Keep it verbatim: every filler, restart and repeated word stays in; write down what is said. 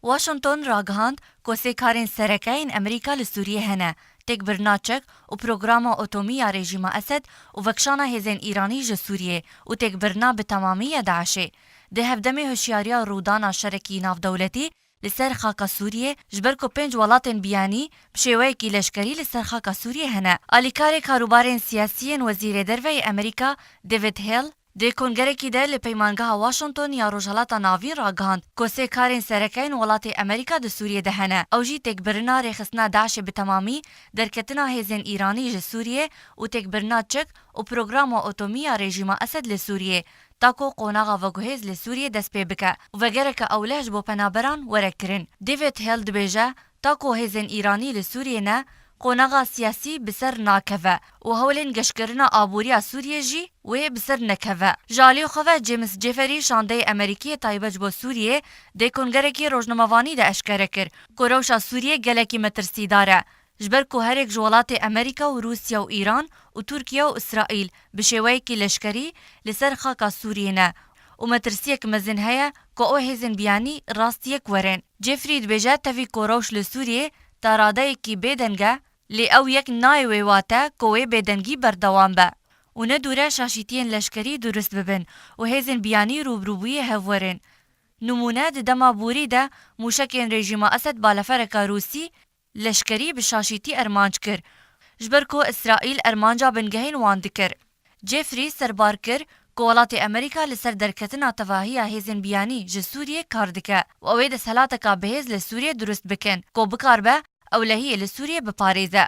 Washington ragihand ku sê karên sereke yên Amerîka li Sûriyê hene: têkbirina çek û programa otomî ya rejîma Esed û vekişana hêzên Îranî ji Sûriyê û têkbirina bi temamî ya DAIŞê. Di hevdemê hişyariya rûdana şerekî navdewletî li ser xaka Sûriyê, ji ber ku pênc welatên biyanî bi şêweyekî leşkerî li ser xaka Sûriyê hene. Alîkarê karûbarên siyasî yên Wezîrê Derve yê Amerîka David Hale di kongerekî de li Peymangeha Washington ya Rojhelata Navîn ragihand ku sê karên sereke yên welatê Amerîka di Sûriyê de hene. Ew jî têkbirina rêxistina DAIŞê bi temamî, derketina hêzên Îranî ji Sûriyê û têkbirina çek û programa otomî ya rejîma Esed li Sûriyê, ta ku qonaxa veguhêz li Sûriyê dest pê bike û vegereke ewleh ji bo penaberan were kirin. David Hale dibêje, ta ku hêzên Îranî li Sûriyê ne, qonaxa siyasî bi ser nakeve û hewlên geşkirina aboriya Sûriyê jî wê bi ser nekeve. Ji alî xwe ve James Jeffrey, şandeyê Amerîkî yê taybet ji bo Sûriyê, dê kongerekî rojnamevanî de eşkere kir ku rewşa Sûriyê gelekî metirsîdar e, ji ber ku herêk ji welatê Amerîka û Rûsya û Îran û Tirkiye û Îsraîl bi şêweyekî leşkerî li ser xaka Sûriyê ne û metirsiyek mezin heye ku ew hêzên biyanî rastiyek werin. Jeffrey dibêje, tevî ku rewş li Sûriyê ta radeyekî bêdeng e, lê ew yek nayê wê wate ku wê bêdengî berdewam be û ne dûr e şaşîtiyên leşkerî durust bibin û hêzên biyanî rûbirûbûyî hev werin. Nimûne, di dema borî de mûşekên rejîma Esed balefereka Rûsî leşkerî bi şaşîtî armanc kir, ji ber ku Îsraîl armanca bingehên wan dikir. Jeffrey serbar kir ku welatê Amerîka li ser derketina tevahiya hêzên biyanî ji Sûriyê kar dike û ew ê desthilateka bihêz li Sûriyê durust bikin ku bikaribe ewlehiyê li Sûriyê biparêze.